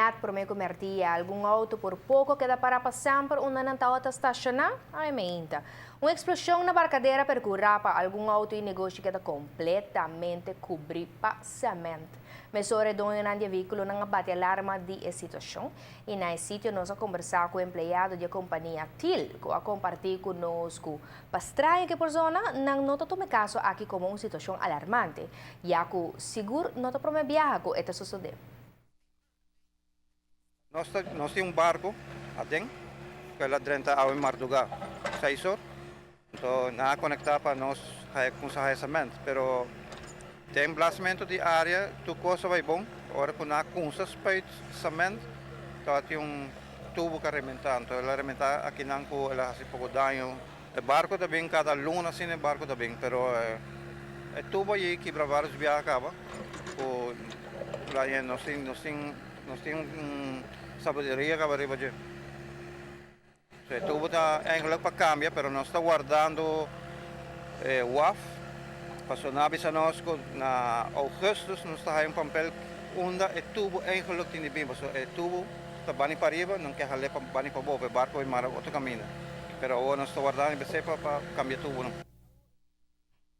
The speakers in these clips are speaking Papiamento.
Net prome cu merdia, algun auto por poco a keda para pa semper unda nan tawata staciona awe meinta. Un explosion na Barcadera a percura pa algun auto y negoshi keda completamente cubri pa cement. Mesora e doñonan di e vehiculonan a bati alarma di e situacion y na e sitio nos a combersa cu empleado di e compania Til cu a comparti cu nos cu pa straño cu e por zona nan no ta tuma e caso aki como un situacion alarmante ya cu sigur no ta prome biaha cu e ta sosode. Nos ta nos tin un barco aden cu el a drenta awe marduga seis or anto nan a conecta pa nos haya cuminsa haya cement pero den blasmento di area tur cos a bay bon ora cu nan a cuminsa spuit cement tabatin un tubo cu a rementa anto el a rementa akinan cu el a haci poco daño. E barco ta bin cada luna asina e barco ta bin pero e tubo ayi kibra varios biaha caba cu la nos tin nos tin nos tin un sabiduria caba riba dje. E tubo ta eigenlijk pa cambia pero nos ta wardando e waf pasobra nan a bisa nos cu na augustus nos ta haya un pampel unda e tubo eigenlijk tin di bin pasobra e tubo ta bani pariba nan ke hal'e pa bani pabow pa e barco bay mara otro caminda pero awor nos ta wardando e pa pa cambia tubonan.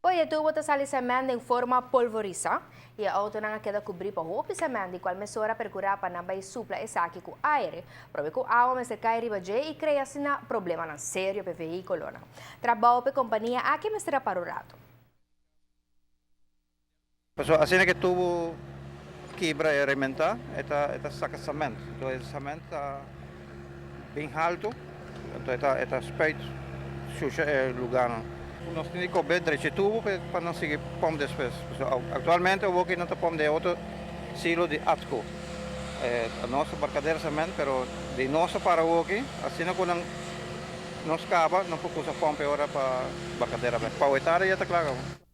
Oye, e tubo ta sali cement den forma polvorisa y e autonan a keda cubri pa hopi cement di cual mesora a percura pa nan bay supla esaki cu aire. Probe cu awa mester cay riba dje y crea asina problemanan serio pa e vehiculonan. Trabao pa e compania aki mester a para un rato. Pasobra asina ke tubo kibra i rementá, e ta e ta saka sement. Enton e sement ta bin haltu, enton e ta e ta spuit shusha e lugánan. Nos tin di kob'é drecha e tubo pa nan sigui pòmp despues. Pasobra aktualmente awoki nan ta pòmp den e otro silo di Atco. E ta nos ta Barcadera Cement, pero di nos ta para awoki, asina ku nan nos kaba, nan por kusa pòmp e ora pa Barcadera. Pa wetara ya ta kla kaba.